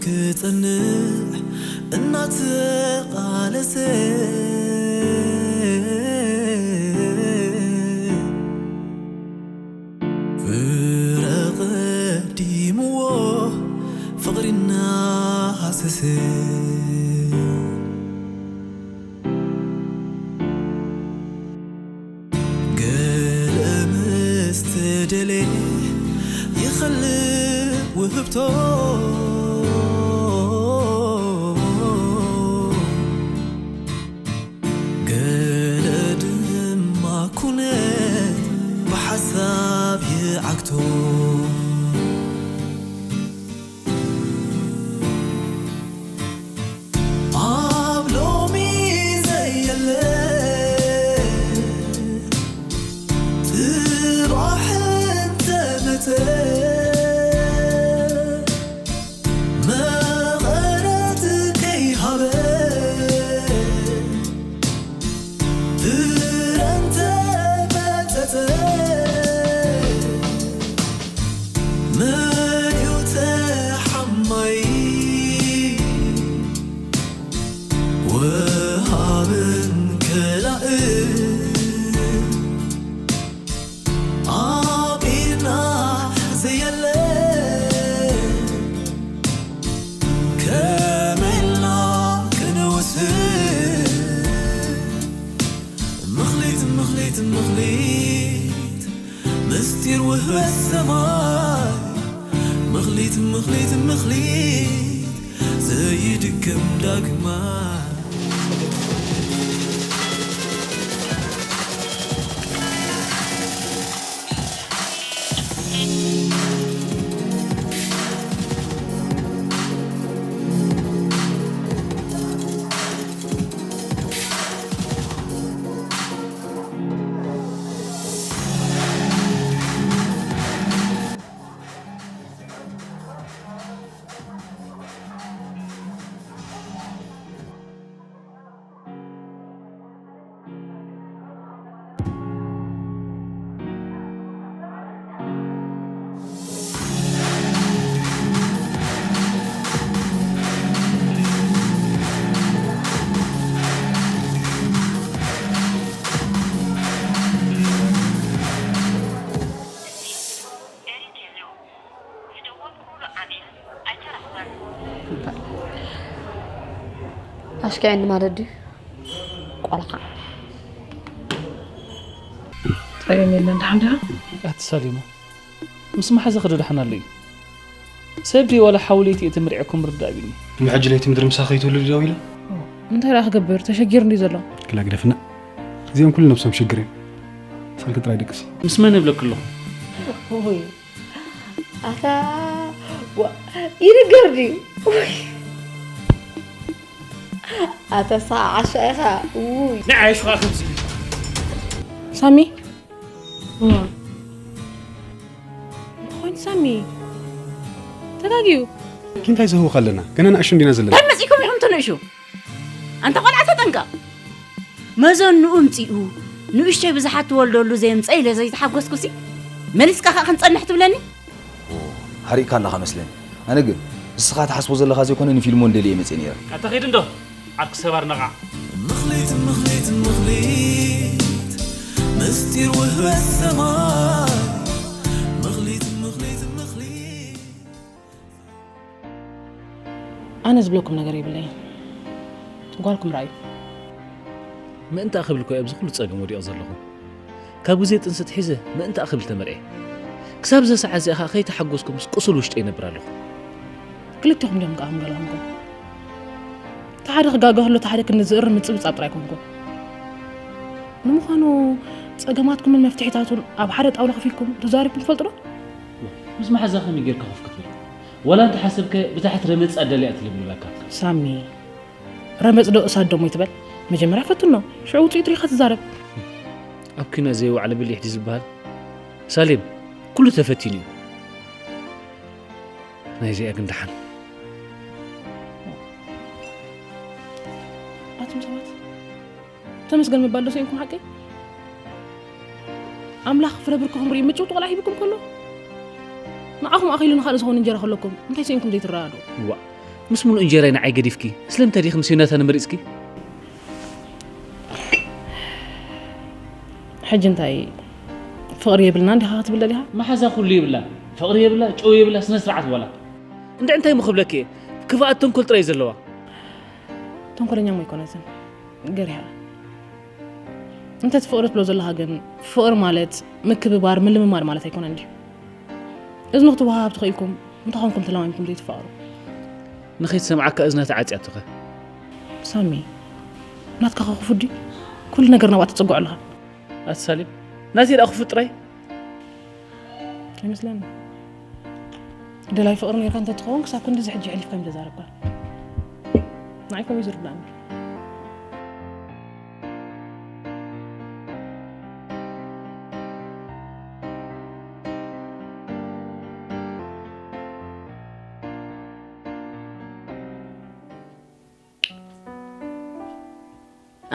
ክጸንዕ እናተቓለሰ ፍረ ቀዲምዎ ፍቕሪ እናሃሰሰ ገለ ምስ ተደልየ ይኸልእ ውህብቶ ገለ ድማ ኩነት ብሓሳብ ይዓግቶ ኣብ ሎሚ ዘየለ ጽባሕ እንተመጸ መቐረት ከይሃበ ፍረ እንተመጸጸ መን እዩ ተሓማይ ወሃብን ከላእን ኣብ ኢድና ዘየለ ከመይ ኢልና ክንውስን ምኽሊት ምኽሊት ምኽሊት ምስጢር ውህበት ሰማይ ምኽሊት ምኽሊት ምኽሊት ዘይድገም ዳግማይ ኣሽኪዐኒ ማለት ድዩ ቆልዓ? ጸገም የለን፣ ደሓን ዲኻ? ኣቲ ሳሊማ፣ ምስ መሓዛኺ ዶ ደሓን ኣሎ እዩ? ሰብ ድዩ ዋላ ሓው ለይቲ እቲ ምርዒ እኮ ምርዳእ ኣቢኒ። እሞ ሕጂ ለይቲ ምድሪ ምሳኺ ከይትህሉ ድዩ ደው ኢላ? እንታይ ደኣ ክገብር? ተሸጊሩ እንድዩ ዘሎ። ክላ ግደፍና። እዚኦም ኩሉ ነብሶም ሽግር እዮም። ሳልኪ ጥራይ ደቅሲ። ምስ መን እብለኪ ኣለኹ? ኦይ፣ ኣታ፣ ዋ፣ ይንገር ድዩ? ኡይ። ኣታ ሰዓ ዓሻ ኢኻ። ኡይ። ንዓይ ሽኻ ከምዚ። ሳሚ? ዋ። ኮይኑ ሳሚ? ተጋግዩ። እንታይ ዘህውኽ ኣለና? ገና ንኣሽቱ እንዲና ዘለና። እንታይ መጺእኩም ኢኹም ትንእሹ? ኣንታ ቆልዓ ተጠንቀቕ። መዘንኡ እምጺኡ፣ ንእሽተይ ብዙሓት ትወልደሉ ዘየምጸ ኢለ ዘይተሓጎስኩሲ፣ መሊስካ ከኣ ክንጸንሕ ትብለኒ? ሓሪቕካ ኣለኻ መስለኒ። ኣነ ግን፣ ንስኻ ትሓስቦ ዘለኻ ዘይኮነ ንፊልሞን ደልየ መጽየ ነይረ። ኣታ ኺድ እንዶ፣ ዓርኪ ሰብ ኣርነቓዕ። ምኽሊት፣ ምኽሊት፣ ምኽሊት፣ ምስጢር ውህበት ሰማይ። ምኽሊት፣ ምኽሊት፣ ምኽሊት። ኣነ ዝብለኩም ነገር የብለይን። ጓልኩም ረኣዩ። ምእንታኣ ክብል እኮ እየ ኣብዚ ኩሉ ጸገም ወዲቐ ዘለኹ። ካብ ግዜ ጥንሲ ኣትሒዘ ምእንታኣ ክብል ተመርዕየ። ክሳብ እዛ ሰዓት እዚኣ ኸኣ ከይተሓጎስኩ ምስ ቁሱል ውሽጠይ እነብር ኣለኹ። ክልቴኹም ድዮም ከኣ ከም ገለኹምኩም? እቲ ሓደ ክጋገ ከሎ እቲ ሓደ ክንዲ ዝእርም ምጽብጻብ ጥራይ ኮንኩም። ንምዃኑ ጸገማትኩምን መፍትሒታቱን ኣብ ሓደ ጣውላ ኮፍ ኢልኩም ተዛሪብኩም ትፈልጡ ዶ? ምስ መሓዛ ከመይ ጌርካ ኮፍ ክትብል? ዋላ እንተሓሰብከ ብታሕቲ ረመጽ ኣዳልያ ትልብልበካ። ሳሚ፣ ረመጽ ዶ እሳት ዶ እሞ ይትበል? መጀመርያ ፈትኖ፣ ሽዑ ውጽኢቱ ሪኢኻ ትዛረብ። ኣብ ኲናት ዘይወዓለ ብሊሕ ድዩ ዝበሃል? ሳሌም፣ ኩሉ ተፈቲኑ እዩ። ናይዚኣ ግን ደሓን። ኣቱም ሰባት፣ ተመስገን ምባል ዶ ስኢንኩም ሓቀይ? ኣምላኽ ፍረ ብርክኹም ርኢ ምጭውቲ ቆልዓ ሂብኩም ከሎ፣ ንዓኹም ኣኺሉ ንኻልእ ዝኾነ እንጀራ ከለኩም እንታይ ስኢንኩም ዘይትረዳድኡ? እዋ፣ ምስ ምሉእ እንጀራይ ንዓይ ገዲፍኪ ስለምንታይ ዲኺ ምስ ዮናታን መሪጽኪ? ሕጂ እንታይ ፍቕሪ የብልናን ዲኻ ክትብል ደሊኻ? መሓዛ ኩሉ የብላ፣ ፍቕሪ የብላ፣ ጨው የብላ፣ ስነ ስርዓት ዋላ። እንድዒ እንታይ እሞ ክብለኪ እየ? ክፍኣት ተንኮል ጥራይ ዘለዋ። ተንኮለኛ እሞ ኣይኮነትን፣ ገሪሃ። እንተ ትፍቕሪ ትብሎ ዘለኻ ግን ፍቕሪ ማለት ምክብባር፣ ምልምማድ ማለት ኣይኮነን ድዩ? እዝኒ ክትወሃሃብ ተኽኢልኩም እንተኾንኩም ተለማሚድኩም ዘይትፋቐሩ። ንኸይትሰምዓካ እዝና ተዓጽያቶኸ? ሳሚ፣ ናትካ ከ ክፉት ድዩ? ኩሉ ነገር ናብኣ ተጸግዖ ኣለኻ። ኣቲ ሳሌም፣ ናተይ ደኣ ክፉት ጥራይ? ኣይመስለኒ። ደላይ ፍቕሪ ነይርካ እንተትኸውን ክሳብ ክንድዚ ሕጂ ኣሕሊፍካ ኣይምተዛረብካ። ንዓይ ከምኡ እዩ ዝርዳእኒ።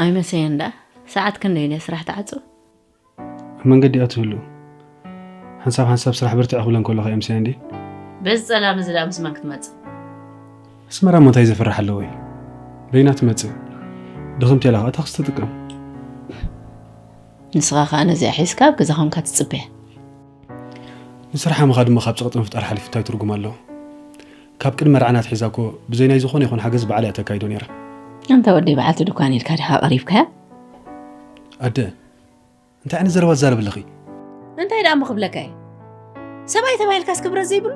ኣይመሰየን ደኣ። ሰዓት ክንደይ ድያ ስራሕ ትዓጹ? ኣብ መንገዲ እያ ትህሉ። ሓንሳብ ሓንሳብ ስራሕ ብርትዕ ክብለን ከለኹ እየ ምሳይ እንዴ? በዚ ጸላም እዚ ደኣ ምስ መን ክትመጽእ? ኣስመራ እሞ እንታይ ዘፍርሕ ኣለዎ እዩ? በይና ትመጽእ። ድኽምቲ ኢላ ኸኣ ታክሲ ትጥቀም። ንስኻ ኸኣ ነዚኣ ሒዝካ ኣብ ገዛ ኾንካ ትጽበያ። ንስርሓ ምኻድ እሞ ካብ ጸቕጢ ምፍጣር ሓሊፉ እንታይ ትርጉም ኣለዎ? ካብ ቅድሚ መርዓና ኣትሒዛ እኮ ብዘይ ናይ ዝኾነ ይኹን ሓገዝ ባዕላ እያ ተካይዶ ነይራ። ኣንታ ወደይ በዓልቲ ድኳን ኢልካ ዲኻ ቀሪብካያ? ኣደ፣ እንታይ ዓይነት ዘረባ ትዛረቢ ኣለኺ? እንታይ ደኣ እሞ ክብለካ እየ? ሰብኣይ ተባሂልካስ ክብረት ዘይብሉ?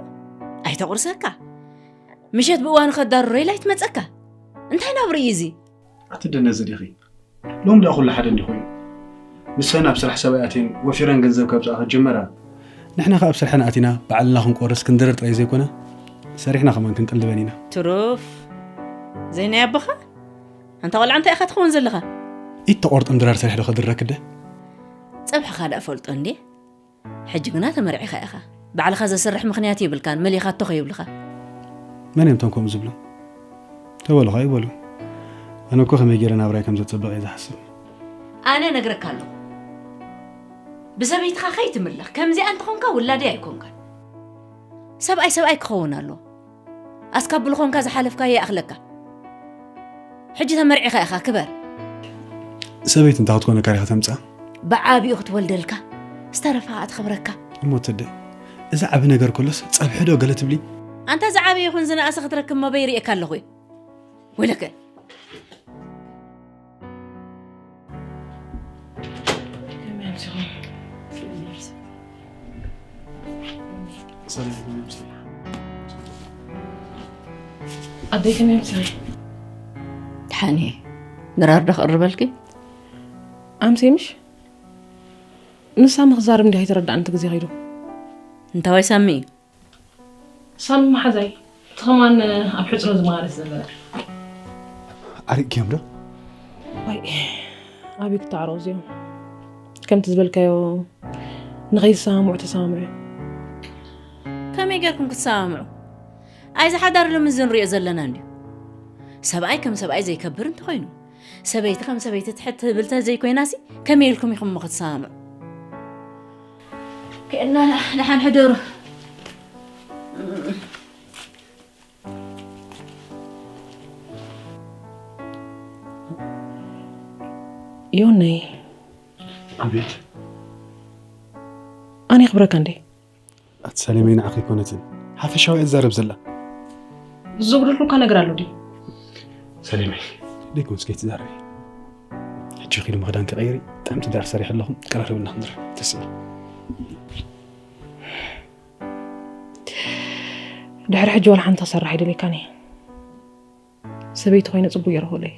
ኣይተቑርሰካ። ምሸት ብእዋኑ ከዳርሮ ኢላ ኣይትመጸካ። እንታይ ናብሪ እዩ እዚ? ኣትደነዚ ዲኺ? ሎም ደኣ ኩሉ ሓደ እንዲ ኮይኑ። ንሰን ኣብ ስራሕ ሰብኣይ ኣትየን ወፊረን ገንዘብ ከብጽኣ ክጅመራ። ንሕና ከኣ ኣብ ስርሕና ኣቲና ባዕልና ክንቆርስ ክንድርር ጥራይ ዘይኮነ፣ ሰሪሕና ከማን ክንጥልበን ኢና። ትሩፍ። ዘይናይ ኣቦኻ? ኣንታ ቆልዓ እንታይ ኢኻ ትኸውን ዘለኻ? ኢድ ተቖርጥም ድራር ሰሪሕ ዶ ከድረክ እደ? ጸብሕኻ ደኣ ፈልጦ እንዴ? ሕጂ ግና ተመርዒኻ ኢኻ። ባዕልኻ ዘስርሕ ምኽንያት የብልካን፣ መሊኻቶ ከይብልኻ። መን እዮም እቶም ከምኡ ዝብሉ? ተበሉኻ ይበሉ። ኣነ እኮ ከመይ ገይረ ናብራይ ከም ዘጸብቕ እየ ዝሓስብ። ኣነ ነግረካ ኣለኹ። ብሰበይትኻ ከይትምለኽ፣ ከምዚኣ እንተኾንካ ውላደይ ኣይኮንካን። ሰብኣይ ሰብኣይ ክኸውን ኣለዎ። ኣስካብ ብልኾንካ ዝሓለፍካዮ ይኣኽለካ። ሕጂ ተመርዒኻ ኢኻ፣ ክበር። ሰበይቲ እንተ ክትኮነካ ዲኻ ተምጽኣ? ብዓቢኡ ክትወልደልካ፣ ዝተረፋ ከኣ ትኸብረካ። እሞ ትደ፣ እዚ ዓቢ ነገር ከሎስ ጸብሒ ዶ ገለ ትብሊ? ኣንታ ዝዓበየ ይኹን ዝነኣሰ ክትረክብ መበይ ርእየካ ኣለኹ እዩ። ወይለከ። ኣደይ ከመይ ኣምሲኺ? ደሓን እየ። ድራር ዶ ክቕርበልኪ? ኣምሲ ምሽ? ንሳ ምኽዛርብ እንዲያ ኣይተረዳእን እቲ ግዜ ከይዱ። እንታዋይ ሳሚ እዩ? ሳሚ መሓዛይ፣ እቲ ኸማን ኣብ ሕጽኖ ዝመሃረ ስለ ዓሪቅክዮም ዶ? ዋይ፣ ኣበይ ክተዓረቑ እዚኦም? ከምቲ ዝበልካዮ ንኸይሰማምዑ ተሰማምዑ። ከመይ ጌርኩም ክትሰማምዑ? ኣይ ዝሓዳር ሎሚ እዚ ንሪኦ ዘለና እንድዩ። ሰብኣይ ከም ሰብኣይ ዘይከብር እንተኾይኑ፣ ሰበይቲ ከም ሰበይቲ ትሕት ትብል ተዘይኮይናሲ፣ ከመይ ኢልኩም ኢኹም እሞ ክትሰማምዑ? ከእና ደሓን ሕደሩ። ዮነይ። ኣቤት። ኣነ የኽብረካ እንዴ? ኣቲ ሰለመይ ንዓኺ ኣይኮነትን። ሓፈሻዊ እያ ትዛረብ ዘላ። ዝጉደልኩካ ነገር ኣሎ ድዩ? ሰለመይ፣ ደይኮንስ ከይትዛረቢ። ሕጂ ኺዲ ምኽዳን ክቐይሪ፣ ጥዕምቲ ድራር ሰሪሐ ኣለኹ፣ ቀራርብና ክንዝረብ። ተስኢ። ድሕሪ ሕጂ ዋላ ሓንቲ ክሰርሕ ኣይደልየካን እየ። ሰበይቲ ኮይነ ጽቡቅ ገይረ ክውለይ።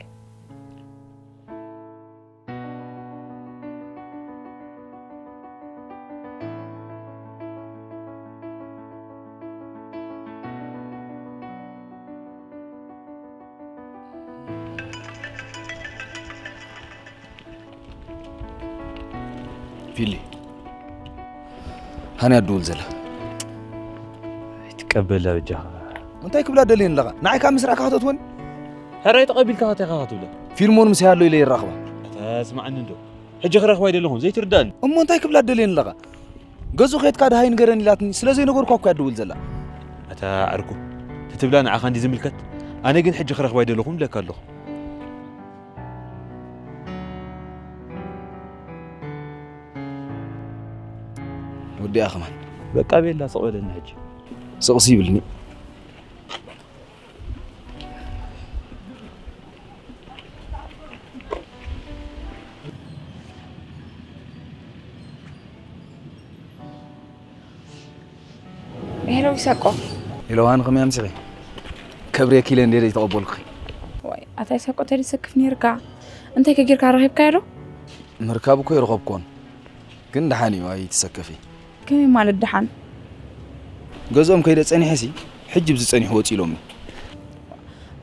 ፊሊ፣ ሃንያ ትድውል ዘላ። ኣይትቀበላ በጃኻ። እንታይ ክብላ ደልየን ኣለኻ? ንዓይ ካብ ምስራዕካ ከተእትወኒ? ሕራይ ተቐቢልካ እንታይ ኢኻ ክትብላ? ፊልሞን ምሳይ ኣሎ ኢለ ይራኽባ። ኣታ ስማዕኒ እንዶ። ሕጂ ክረኽባ ኣይደለኹን፣ ዘይትርዳእኒ። እሞ እንታይ ክብላ ደልየን ኣለኻ? ገዝኡ ከድካ ደሃይ ንገረኒ ኢላትኒ፣ ስለ ዘይነገርኳ እኮ እያ ትድውል ዘላ። ኣታ ዓርኩ፣ ትትብላ ንዓኻ እንዲ ዝምልከት፣ ኣነ ግን ሕጂ ክረኽባ ኣይደለኹን እብለካ ኣለኹ። ወዲኣ ከማን። በቃ ቤላ፣ ስቕ በለኒ ሕጂ። ስቕሲ ይብልኒ። ሄሎ ይሳቆ። ሄሎ፣ ዋን ከመይ ኣምሲኺ? ከብርየኪ ኢለ እንዴ ዘይተቐበልኩኺ? ዋይ፣ ኣታ ይሳቆ፣ እንታይ ድሰክፍ ነይርካ? እንታይ ከጌርካ ረኺብካዮ ዶ? ምርካብ እኮ ይረኸብኩዎን። ግን ደሓን እዩ፣ ኣይትሰከፊ። ከመይ ማለት ደሓን? ገዝኦም ከይደ ጸኒሐሲ፣ ሕጂ ብዚ ጸኒሑ ወጺ ኢሎምኒ።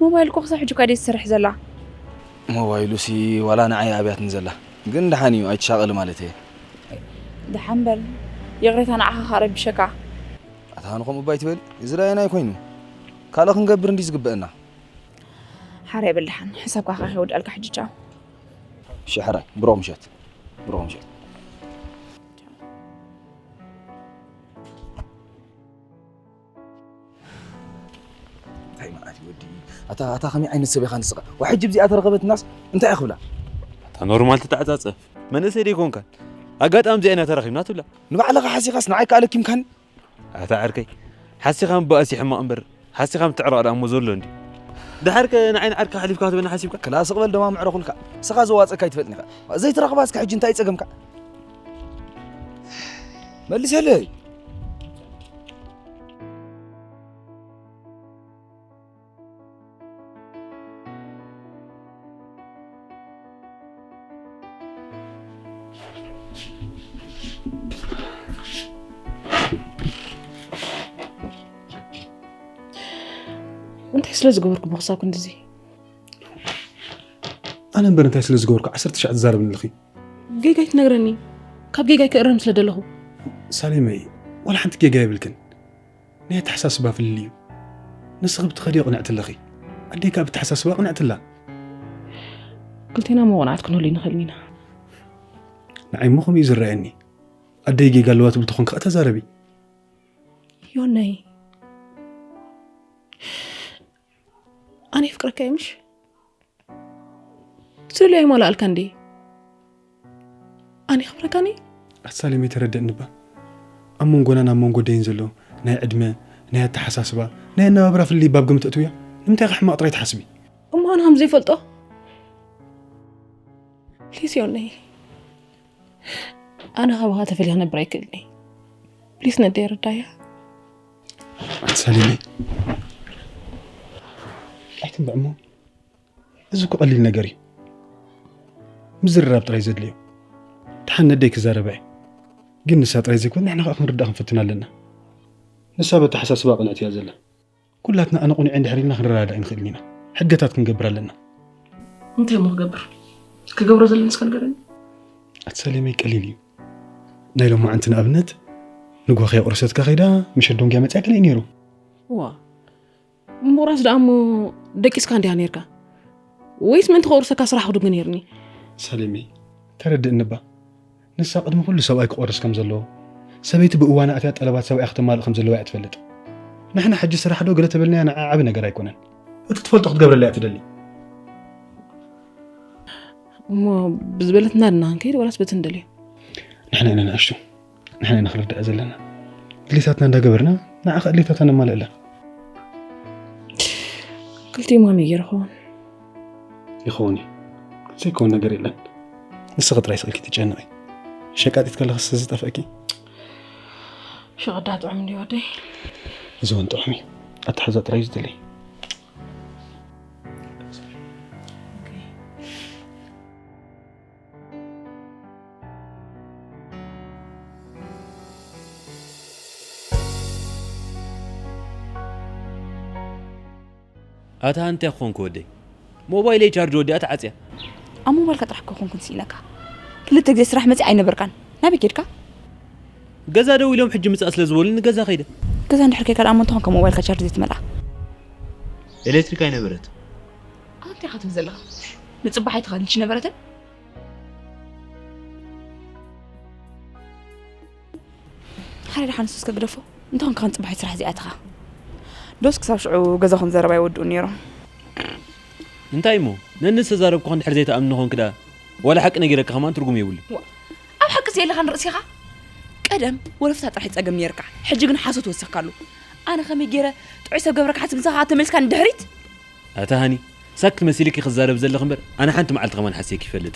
ሞባይል እኮ ክሳብ ሕጂ እኳ ደይ ትሰርሕ ዘላ። ሞባይሉሲ ዋላ ንዓይ ኣብያትኒ ዘላ። ግን ደሓን እዩ፣ ኣይትሻቐሊ ማለት እየ። ደሓን በል። ይቕሬታ ንዓኻ ከኣ ረቢሸካ። ኣታ ኣነ ከምኡ እባ ኣይትበል። እዚ ራእይና ኣይኮይኑ። ካልእ ክንገብር እንዲ ዝግበአና። ሓራይ በል ደሓን። ሕሳብካ ከ ከይወድኣልካ ሕጂ ቻው። እሺ፣ ሕራይ። ብሩኽ ምሸት። ብሩኽ ምሸት። እንታይ መዓት እዩ ወዲ? ኣታ፣ ኣታ ከመይ ዓይነት ሰብ ኢኻ ንስኻ? ዋ ሕጂ ብዚኣ ተረኸበትናስ እንታይ እያ ክብላ? ኣታ ኖርማል ትተዓጻጸፍ። መንእሰይ ዶ ኣይኮንካን? ኣጋጣሚ እዚኣ ኢና ተራኺብና ትብላ። ንባዕልኻ ሓሲኻስ ንዓይ ከኣ ለኪምካኒ? ኣታ ዓርከይ፣ ሓሲኻ ምባእሲ ሕማቕ እምበር፣ ሓሲኻ ምትዕራቕ ደኣ እሞ ዘሎ እንዲ። ደሓርከ ንዓይ ንዓርኪ ሓሊፍካ ክትበኒ ሓሲብካ? ክላ ስቕ በል ደማ ምዕረኹልካ። ንስኻ ዘዋጽእካ ኣይትፈልጥን ኢኻ። ዘይትረኽባ እስከ ሕጂ እንታይ ጸገምካ? መልሰለይ። እንታይ ስለ ዝገበርኩ ብክሳብ ክንድዚ? ኣነ እምበር እንታይ ስለ ዝገበርኩ ዓሰርተ ሻዕ ትዛረብኒ ኣለኺ? ጌጋይ ትነግረኒ? ካብ ጌጋይ ክእረም ስለ ደለኹ። ሳሌመይ፣ ዋላ ሓንቲ ጌጋ የብልክን። ናይ ኣተሓሳስባ ፍልልይ እዩ። ንስኺ ብትኸድዮ ቅንዕቲ ኣለኺ። ኣደይ ከኣ ብተሓሳስባ ቅንዕቲ ኣላ። ክልቴና እሞ ቅንዓት ክንህሉ ኣይንኽእልን ኢና። ንዓይ እሞ ከምኡ እዩ ዝረኣየኒ። ኣደይ ጌጋ ኣለዋ ትብል ተኾንኪ ከኣ ተዛረቢ። ዮነይ፣ ኣነ የፍቅረካ እየ ምሽ? ስእለይ ኣይማልኣልካን ድየ? ኣነ የኽብረካን እየ። ኣሳሌመይ ተረደእኒ እባ። ኣብ መንጎናን ኣብ መንጎ ኣደይን ዘሎ ናይ ዕድመ፣ ናይ ኣተሓሳስባ፣ ናይ ኣነባብራ ፍልልይ ባብ ግምት እትውያ ንምንታይ ኢኻ ሕማቕ ጥራይ ትሓስቢ? እሞ ኣነ ከም ዘይፈልጦ? ፕሊስ ዮነይ። ኣነ ካባኻ ተፈልየ ክነብር ኣይክእልን እየ። ፕሊስ ነደይ ርዳያ። ኣቲ ሳሌመይ። ኣይትንብዕ እሞ። እዚ እኮ ቀሊል ነገር እዩ። ምዝርራብ ጥራይ ዘድልዮ። ደሓን ነደይ ክዛረባ እየ። ግን ንሳ ጥራይ ዘይኮነ ንሕና ከኣ ክንርዳእ ክንፍትን ኣለና። ንሳ በተሓሳስባ ቅንዕቲ እያ ዘላ። ኩላትና ኣነ ቅኑዕ እየ እንድሕር ኢልና ክንረዳዳእ ኣይንኽእልን ኢና። ሕገታት ክንገብር ኣለና። እንታይ እሞ ክገብር? ክገብሮ ዘለኒ እስከ ንገረኒ። ኣቲ ሰሌመይ ቀሊል እዩ። ናይ ሎማዓንቲ ንኣብነት ንግሆ ከየቑረሰትካ ከይዳ ምሸት ደንጉያ መጺኣትለይ ነይሩ። እዋ፣ ምቑራስ ደኣ እሞ ደቂስካ እንዲያ ነይርካ? ወይስ ምእንቲ ከቑርሰካ ስራሕ ክድጉ ነይርኒ? ሰሌመይ፣ ተረድእኒ እባ። ንሳ ቅድሚ ኩሉ ሰብኣይ ክቖርስ ከም ዘለዎ፣ ሰበይቲ ብእዋና ኣትያ ጠለባት ሰብኣያ ክተማልእ ከም ዘለዋ እያ ትፈልጥ። ንሕና ሕጂ ስራሕ ዶ ገለ ተበልናያ ንዓ ዓቢ ነገር ኣይኮነን። እቲ ትፈልጦ ክትገብረላ እያ ትደሊ። እሞ ብዝበለትና ድና ክንከይድ ዋላስ በቲ ንደልዮ? ንሕና ኢና ንኣሽቱ። ንሕና ኢና ክንርዳእ ዘለና። ድሌታትና እንዳገበርና ንዓ ከኣ ድሌታታ ነማልእላ። ክልቲኡ ማሚ ገይሩ ኸውን። ይኸውን እዩ። ዘይከውን ነገር የለን። ንስኺ ጥራይ ስቕ ኢልኪ ትጨነቒ። ሸቃጢት ከለኽስ ዝጠፍአኪ? ሸቐዳ ጥዑም እንድዩ ወደይ። እዚ እውን ጥዑም እዩ። ኣተሓዛ ጥራይ እዩ ዝደሊ። ኣታ እንታይ ኮንኩ ወደይ? ሞባይለይ ቻርጅ ወዲኣ ተዓጽያ። ኣብ ሞባይልካ ጥራሕ እኮ ኮንኩን ስኢነካ። ክልተ ግዜ ስራሕ መጺኣ ኣይነበርካን። ናበይ ኬድካ? ገዛ ደው ኢሎም ሕጂ ምጻእ ስለ ዝበሉኒ ገዛ ከይደ። ገዛ እንድሕር ኬድካ ደኣ እሞ እንተኾንካ ሞባይልካ ቻርጅ ዘይትመልኣ? ኤሌክትሪክ ኣይነበረት። ኣታ እንታይ ኢኻ ትብል ዘለኻ? ንጽባሕ ኣይትኸድልሽ ነበረትን? ኣረ ደሓን ንሱ እስከ ግደፎ። እንተኾንካ ክንጽባሕ ስራሕ እዚኣትኻ። ዶስ ክሳብ ሽዑ ገዛኹም ዘረባ ይወድኡ ነይሮም። እንታይ እሞ? ነኒ ዝተዛረብኩ እንድሕር ዘይትኣምኒ ኾንክ ደኣ፣ ዋላ ሓቂ ነጊረካ ከማን ትርጉም የብሉ። ዋ፣ ኣብ ሓቂ ዘየለኻን ርእሲኻ? ቀደም ወለፍታ ጥራሕ ጸገም ነይርካ፣ ሕጂ ግን ሓሶት ወሰኽካሉ። ኣነ ከመይ ገይረ ጥዑይ ሰብ ገብረካ ሓሲብ ንስኻ ተመልስካ ንድሕሪት? ኣታ ሃኒ፣ ሳክት መሲልኪ ክዛረብ ዘለኽ እምበር፣ ኣነ ሓንቲ መዓልቲ ከማን ሓስየኪ ይፈልጥ።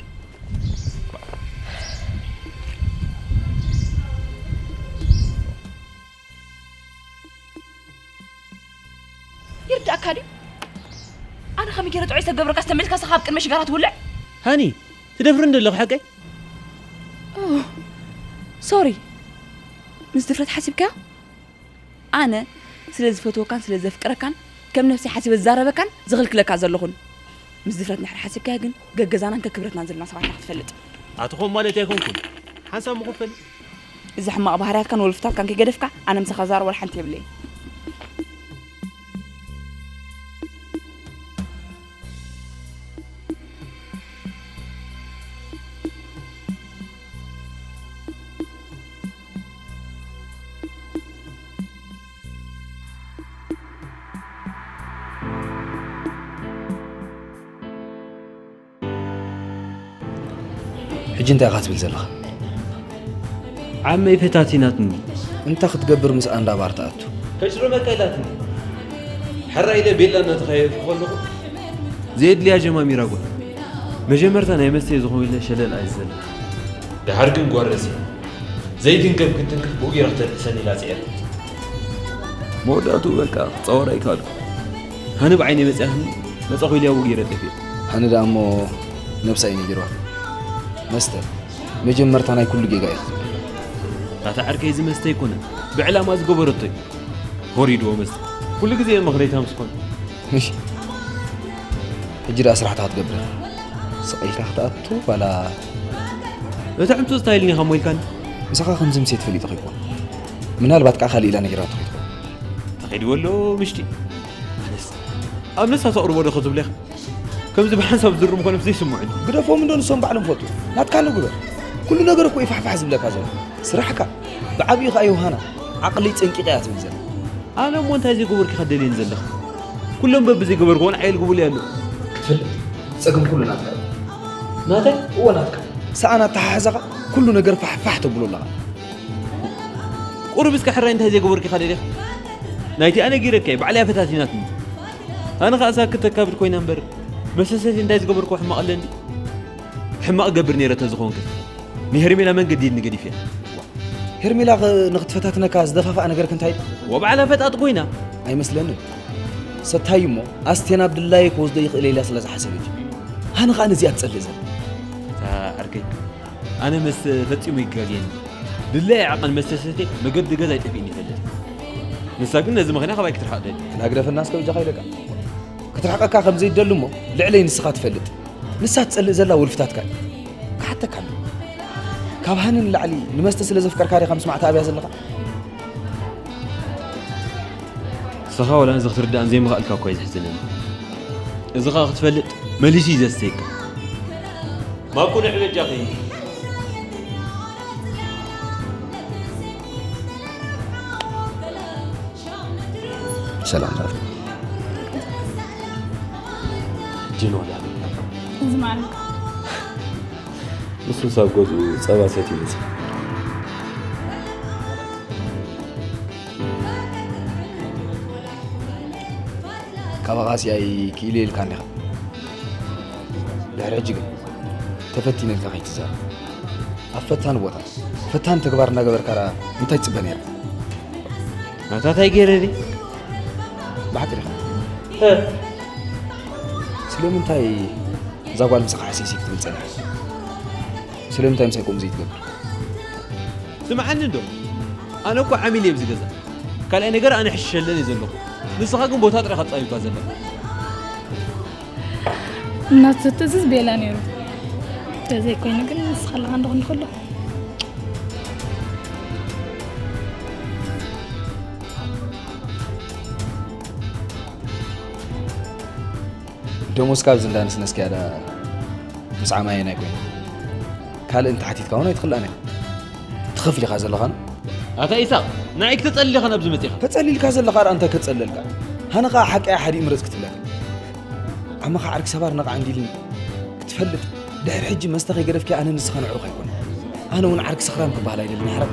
ይርዳእካ ድዩ? ኣነ ከመይ ገይረ ጥዑይ ሰብ ገብረካ ዝተመልስካ ንስኻ ኣብ ቅድሚ ሽጋራ ትውልዕ? ሃኒ፣ ትደፍሪ እንዶ ኣለኹ ሓቀይ? ኦ፣ ሶሪ። ምስ ድፍረት ሓሲብካዮ? ኣነ ስለ ዝፈትወካን ስለ ዘፍቅረካን ከም ነብሰይ ሓሲበ ዝዛረበካን ዝኽልክለካ ዘለኹን። ምስ ድፍረት እንድሕር ሓሲብካዮ ግን ገገዛናን ከክብረትናን ዘለና ሰባት ኢና ክትፈልጥ። ኣትኾም ማለት ኣይኮንኩን። ሓንሳብ ምኹፈል። እዚ ሕማቕ ባህርያትካን ወልፍታትካን ከይገደፍካ ኣነ ምሳኻ ዛረብ ወላ ሓንቲ የብለይን። ሕጂ እንታይ ኢኻ ትብል ዘለኻ? ዓመይ ፈታቲናትኒ። እንታይ ክትገብር ምስኣ እንዳ ባር ትኣቱ? ከጭርመካ ኢላትኒ። ሕራይ ኢለ ቤላ እናተኻየድኩ ከለኹ ዘየድልያ ጀማሚራ ጓል። መጀመርታ ናይ መስተይ ዝኾነ ኢለ ሸለል ኣይዘለ። ደሓር ግን ጓል ረሲዐ። ዘይትንከፍ ክትንክፍ ብኡ ገይራ ክተልዕሰኒ ኢላ ጽዒራ። መወዳእትኡ በቃ ክጻወር ኣይከኣልኩ። ሃኒ ብዓይነይ መጺኣትኒ፣ መጻኹ ኢለያ ብኡ ገይረ ጠፊኤ። ሃኒ ደኣ እሞ ነብሳ እዩ ነጊርዋ። መስተ መጀመርታ ናይ ኩሉ ጌጋ እዩ ክትብል። ኣታ ዓርከይ፣ እዚ መስተ ኣይኮነን፣ ብዕላማ ዝገበረቶ እዩ። ወሪድዎ መስተ። ኩሉ ግዜ እየ ምኽረይታ ምስ ኮነ። እሺ። ሕጂ ደኣ ስራሕታ ክትገብር። ስቕ ኢልካ ክትኣቱ ዋላ? እቲ ዕምቱ ስታይል ኒኻ ሞ ኢልካኒ? ምሳኻ ከምዚ ምሴ ትፈሊጥ ኸይኮን። ምናልባት ከኣ ካልእ ኢላ ነጊራቶ ኸይትኾን። ተኸይድዎ ኣሎ ምሽጢ። ኣነስ ኣብ ነሳ ተቕርቦ ዶ ክትብል ኢኻ? ከምዚ ብሓንሳብ ዝርም ኮነ ዘይስምዑኒ። ግደፎም እንዶ ንሶም ባዕሎም ፈልጡ። ናትካ ንግበር። ኩሉ ነገር እኮ እዩ ፋሕፋሕ ዝብለካ ዘሎ። ስራሕካ። ብዓብዩ ኸኣ ዮሃና፣ ዓቕሊ ጸንቂቐ እያ ትብል ዘላ። ኣነ እሞ እንታይ ዘይገበርኩ ኢኻ ደልየኒ ዘለኻ? ኩሎም በብዘይገበርኩ እውን ዓየል ግቡል እያ ኣሎ። ክትፈልጥ፣ ጸገም ኩሉ ናትካ እዩ። ናተይ? እወ ናትካ። ሰኣን ኣተሓሕዛኻ ኩሉ ነገር ፋሕፋሕ ተብሎ ኣለኻ። ቁሩብ እስከ ሕራይ እንታይ ዘይገበርኩ ኢኻ ደሊኻ? ናይቲ ኣነ ገይረካ እየ፣ ባዕላ እያ ፈታቲናትኒ። ኣነ ኸኣ ሳክት ተካብድ ኮይና እምበር፣ መሰሰቲ እንታይ ዝገበርኩ ሕማቕ ኣለኒ? ሕማቕ ገብር ነይረ ተዝኾንከ? ንሄርሜላ መንገዲ ኢድኒ ገዲፍያ። ሄርሜላ ኸ ንኽትፈታትነካ ዝደፋፍኣ ነገርክ እንታይ እዩ? ወባዕላ ፈጣጥ ኮይና። ኣይመስለንን። ሰታይ እሞ ኣስቴን ኣብ ድላየ ክወስዶ ይኽእል ኢላ ስለ ዝሓሰበት እዩ። ሃኒ ኸኣ ነዚኣ ትጸልእ ዘላ። እታ ዓርከይ፣ ኣነ መስተ ፈጺሙ ይጋግየኒ። ድላየ ዓቐን መስተ ሰትየ መገዲ ገዛይ ጠፊእኒ ይፈልጥ። ንሳ ግን ነዚ ምኽንያ ካባይ ክትርሕቕ ደልያ። ላግደፈና እስከ በጃኻ ኢለካ። ክትርሕቐካ ከም ዘይትደሊ እሞ ልዕለይ ንስኻ ትፈልጥ። ንሳ ትጸልእ ዘላ ወልፍታትካ እዩ። ክሓተካ ኣሎ። ካብ ሃኒ ንላዕሊ ንመስተ ስለ ዘፍቀርካ ዲኻ ምስማዕ ትኣብያ ዘለኻ? ንስኻ ወላ ነዚ ክትርዳእን ዘይምኽኣልካ እኳ እዩ ዘሕዝነኒ። እዚ ኸኣ ክትፈልጥ መሊሱ እዩ ዘስተየካ። ማኩ ንዕ በጃኺ። ሰላም ናት። ጅኖዳ። እዚ ማለት? ንሱ ሳብ ገዝኡ ጸባ ሰትዩ መጽእ። ካባኻ ሲኣይ ክኢለ ኢልካ እንዲኻ። ድሕሪ ሕጂ ግን ተፈቲነ ኢልካ ከይትዛረብ። ኣብ ፈታኒ ቦታ፣ ፈታኒ ተግባር እናገበርካ ደኣ እንታይ ትጽበ ነይርካ? ናታ እንታይ ገይረ ድየ? ብሓቂ ዲኻ? እ። ስለምንታይ እዛ ጓል ምሳኻ ሕስይስይ ክትብል ጸኒሓ? ስለምንታይ ምሳይ ከምኡ ዘይትገብር? ስምዓኒ እንዶ፣ ኣነ እኮ ዓሚል እየ ኣብዚ ገዛ። ካልኣይ ነገር ኣነ ሕሽሸለን እየ ዘለኹ። ንስኻ ግን ቦታ ጥራይ ካጻዩካ ዘለኻ። እናተትእዝዝ ቤላ ነይሩ። ተዘይኮይኑ ግን ንስኻ ኣለኻ እንዶ ክንዲ ከሎ። ደሞዝካ ኣብዚ እንዳነስነስካያ ደኣ ምስ ዓማየን ኣይኮይኑ። ካልእ እንተሓቲትካ እውን ኣይትኽልኣን እያ። ትኸፍል ኢኻ ዘለኻን? ኣታ ኢሳቕ፣ ንዓይ ክተጸልል ኢኻ ናብዚ መጺኻ? ተጸሊልካ ዘለኻ ርኣ እንታይ ከጸለልካ? ሃነ ኸኣ ሓቀያ ሓዲኡ ምረጽ ክትብለካ። ዓመኻ ዓርኪ ሰባር ነቓዕ እንዲልን ክትፈልጥ፣ ድሕሪ ሕጂ መስተ ከይገደፍኪ ኣነ ንስኻ ነዕሩኽ ኣይኮነ። ኣነ እውን ዓርኪ ሰኽራም ክበሃል ኣይደልን፣ ሕረቕ።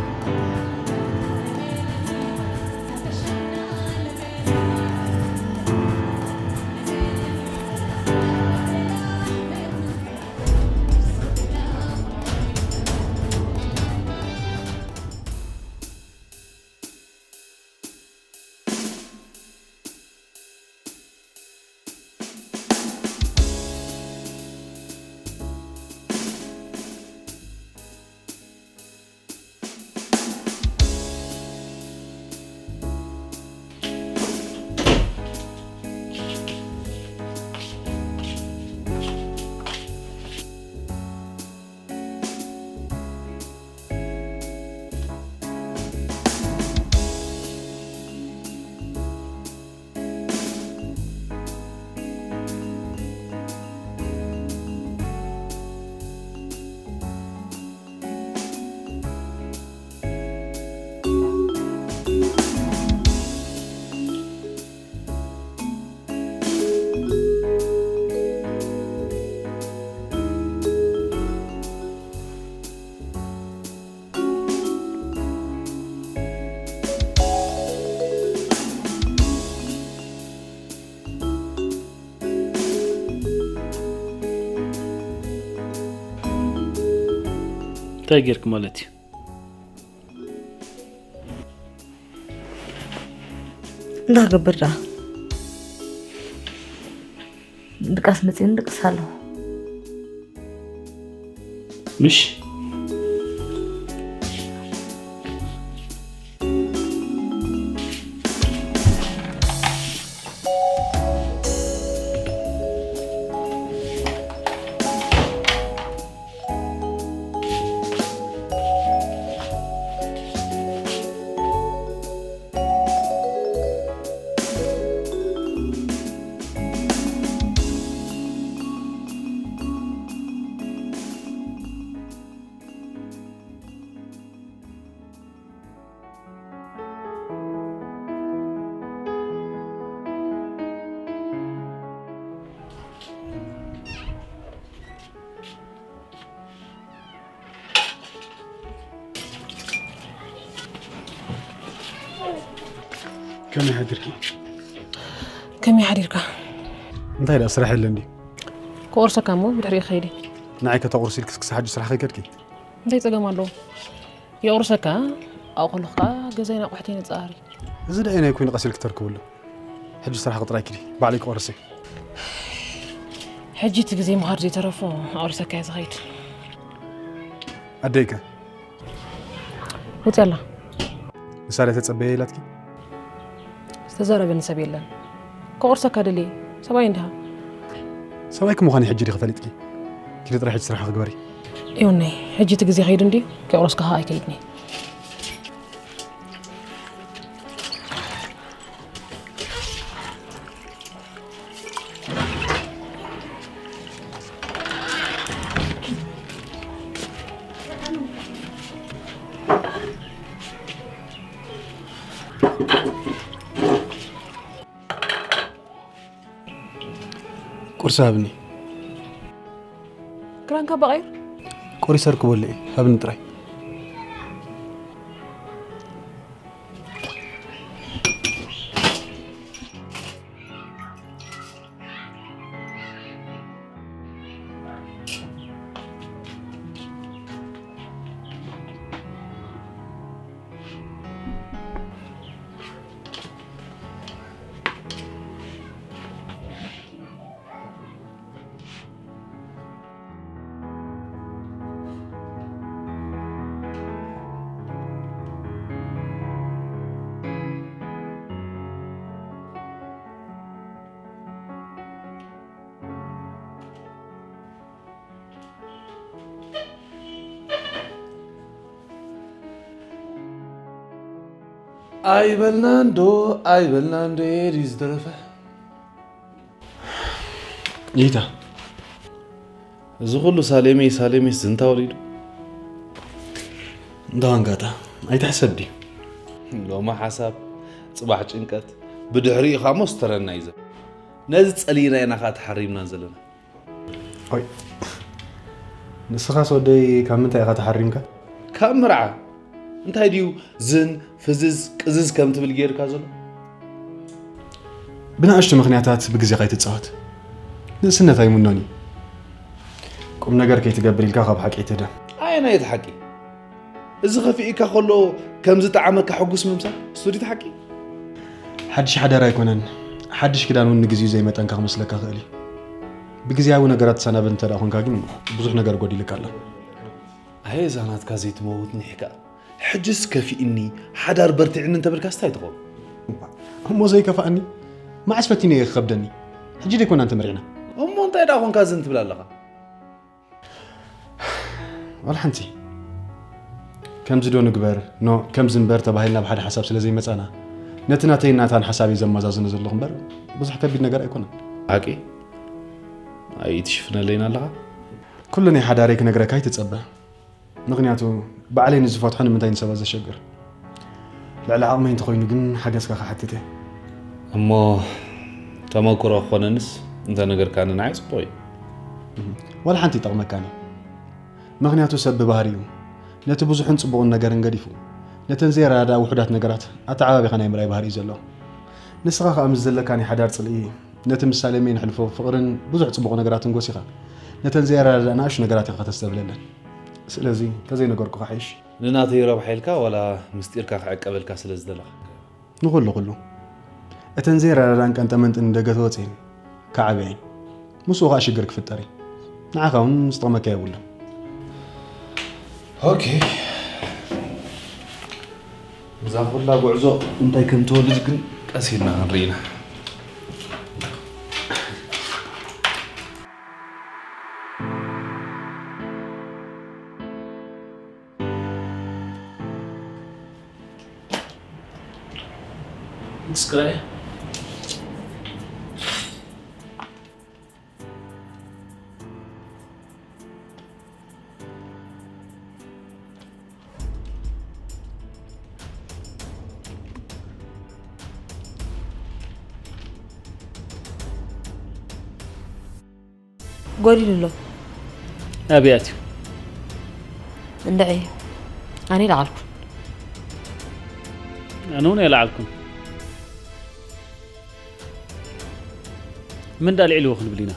እንታይ ጌርክ ማለት እዩ? እንታይ ክገብር ደኣ? ድቃስ መጺኡኒ ድቅስ ኣለኹ። ምሽ? ከመይ ሓዲርኪ? ከመይ ሓዲርካ? እንታይ ደኣ ስራሕ የለን ድዩ? ክቆርሰካ እሞ ብድሕሪኡ ክኸይድ እየ። ንዓይ ከተቑርሲ ኢልክስ ክሳብ ሕጂ ስራሕ ከይከድኪ? እንታይ ጸገም ኣለዎ? የቑርሰካ፣ ኣብኡ ከለኹ ከኣ ገዛይን ኣቑሑተይን ነጻሪ። እዚ ደኣ ኣየናይ ኮይኑ ቀስ ኢልኪ ተርክብሉ? ሕጂ ስራሕ ጥራይ ኪዲ፣ ባዕለይ ክቆርስ እየ። ሕጂ እቲ ግዜ ምኻድ ዘይተረፎ ኣቑርሰካ እየ ዝኸይድ። ኣደይከ? ውጽያ ኣላ። ንሳ ዶ ተጸበየ ኢላትኪ? ዝተዛረበኒ ሰብ የለን። ከቑርሰካ ደልየ። ሰብኣይ እንዲኻ። ሰብኣይኪ ምዃነይ ሕጂ ዲኺ ፈሊጥኪ? ኪዲ ጥራይ ሕጂ ስራሕኺ ግበሪ። ይሁነይ፣ ሕጂ እቲ ግዜ ከይዱ እንድዩ፣ ከየቑረስካ ኸኣ ኣይከይድን እየ። ቁርሲ ሃብኒ። ክዳንካ በቐይር? ቆሪሰ ርክበሉ እየ፣ ሃብኒ ጥራይ። ኣይበልናን ዶ፣ ኣይበልናን ዶ፣ ድዩ ዝተረፈ? ይታ፣ እዚ ኩሉ ሳሌመይ፣ ሳሌመይስ ዝንታ ወሪዱ? እንዳ ዋንጋታ፣ ኣይትሕሰብ ድዩ? ሎሚ ሓሳብ፣ ጽባሕ ጭንቀት፣ ብድሕሪኡ ኸኣ ሞስተረና እዩ ዘሎ። ነዚ ጸሊእና ኢና ኸኣ ተሓሪምና ዘለና። ኦይ፣ ንስኻስ ወደይ ካብ ምንታይ ኢኻ ተሓሪምካ? ካብ ምርዓ። እንታይ ድዩ ዝን ፍዝዝ ቅዝዝ ከም ትብል ገይርካ ዘሎ? ብንኣሽቱ ምኽንያታት ብግዜኻ ኣይትጻወት። ንእስነት ኣይምኖን እዩ። ቁም ነገር ከይትገብር ኢልካ ካብ ሓቂ ኣይትህደም። ኣየናይ እቲ ሓቂ? እዚ ከፊኡካ ከሎ ከም ዝጠዓመካ ሕጉስ ምምሳል፣ እሱ ድዩ እቲ ሓቂ? ሓድሽ ሓዳር ኣይኮነን። ሓድሽ ክዳን እውን ንግዜኡ ዘይመጠንካ ክመስለካ ይኽእል እዩ። ብግዜያዊ ነገራት ትሰናበድ እንተ ደኣ ኾንካ ግን ብዙሕ ነገር ጎዲልካ ኣሎ። ኣየ እዛ ናትካ ዘይትመውት ኒሕካ። ሕጅስ ከፊእኒ፣ ሓዳር በርቲዕኒ እንተበልካስ እንታይ ትኸውን? እሞ ዘይከፍኣኒ? መዓስ ፈቲነዮ ክኸብደኒ? ሕጂ ደይኮና እንተመሪዕና? እሞ እንታይ ደኣ ኾንካ ዝን ትብል ኣለኻ? ዋላ ሓንቲ። ከምዚ ዶ ንግበር? ኖ፣ ከምዚ ንበር ተባሂልና ብሓደ ሓሳብ ስለ ዘይመጻና፣ ነቲ ናተይን ናታን ሓሳብ እየ ዘመዛዝኖ ዘለኹ እምበር፣ ብዙሕ ከቢድ ነገር ኣይኮነን። ሓቂ? ኣይትሽፍነለይን ኣለኻ? ኩሉ ናይ ሓዳረይ ክነግረካ ኣይትጸበ። ምኽንያቱ፣ ባዕለይ ንዝፈትሖ ንምንታይ ንሰባት ዘሸግር? ልዕሊ ዓቕመይ እንተኾይኑ ግን ሓገዝካ ክሓትት እየ። እሞ ተመክሮ ክኾነንስ እንተነገርካኒ ንዓይ ጽቡቕ እዩ። ዋላ ሓንቲ ይጠቕመካን እዩ። ምኽንያቱ ሰብ ብባህሪኡ ነቲ ብዙሕን ጽቡቕን ነገርን ገዲፉ ነተን ዘይረዳድኣ ውሑዳት ነገራት ኣተዓባቢኻ ናይ ምርኣይ ባህሪ እዩ ዘለዎ። ንስኻ ከኣ ምስ ዘለካ ናይ ሓዳር ጽልኢ ነቲ ምስ ሳሌመይ ነሕልፎ ፍቕርን ብዙሕ ጽቡቕ ነገራትን ጎሲኻ ነተን ዘይረዳድኣ ንኣሽቱ ነገራት ኢኻ ከተስተብህለለን። ስለዚ እንተዘይነገርኩኻ ሓይሽ። ንናተይ ረብሓ ኢልካ ዋላ ምስጢርካ ክዕቀበልካ ስለ ዝደለኻ? ንኹሉ ኩሉ። እተን ዘይረዳድኣን ቀንጠመንጥን ንደገ ተወፅኤን ክዓብያ እየን። ምስኡ ኸዓ ሽግር ክፍጠር እዩ። ንዓኻ እውን ዝጠቕመካ የብሉን። ኦኬ። እዛ ኩላ ጉዕዞ እንታይ ከም ትወልድ ግን ቀስ ኢልና ክንርኢ ኢና። ጎዲሉ ኣሎ። ኣበይ ኣትዩ? እንድዒ፣ ኣነ ይለዓልኩ። ኣነ እውን ኣይለዓልኩን። መን ደኣ ኣልዒልዎ ክንብል ኢና?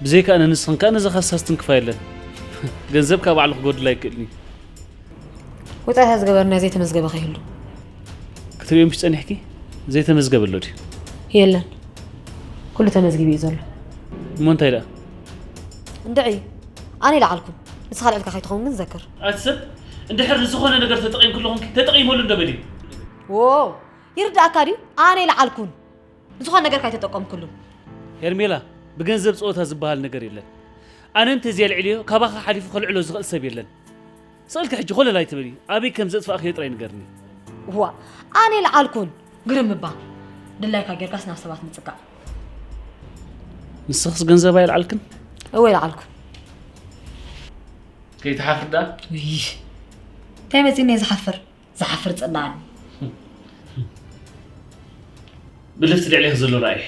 ብዘይካ ኣነ ንስኽን ከኣ ነዚ ኻሳ ዝትንክፋ የለን። ገንዘብ ካብ ባዕሉ ክጎድል ኣይክእልን እዩ። ወጻኢታት ዝገበርናዮ ዘይተመዝገበ ከይህሉ። ክትርእዮ ምሽ ጸኒሕኪ? ዘይተመዝገበ ኣሎ ድዩ? የለን። ኩሉ ተመዝጊቡ እዩ ዘሎ። እሞ እንታይ ደኣ? እንድዒ፣ ኣነ ይለዓልኩ። ንስኻ ልዕልካ ከይትኸውን ግን ዘክር። ኣቲ ሰብ፣ እንድሕር ንዝኾነ ነገር ተጠቒምክሉ ኾንኪ፣ ተጠቒመሉ እንዶ በሊ። ዎ፣ ይርድኣካ ድዩ? ኣነ ይለዓልኩን። ዝኾነ ነገር ካይተጠቀምክሉ። ሄርሜላ፣ ብገንዘብ ጸወታ ዝበሃል ነገር የለን። ኣነ እንተዘየልዕልዮ፣ ካባኻ ሓሊፉ ከልዕሎ ዝኽእል ሰብ የለን። ስቕ ኢልኪ ሕጂ ኮለል ኣይትበሊ። ኣበይ ከም ዘጥፋእክዮ ጥራይ ንገርኒ። እዋ፣ ኣነ ይለዓልኩን። ግርም እባ። ድላይካ ጌርካስ ናብ ሰባት ምጽጋዕ። ንስኽስ ገንዘብ ኣይለዓልክን? እወ ይለዓልኩ። ከይትሓፍር ደኣ? ውይ፣ እንታይ መጺእኒ እየ ዝሓፍር? ዝሓፍር ጽላኣኒ። ብልፍቲ ልዕሌኺ ዘሎ ራእይ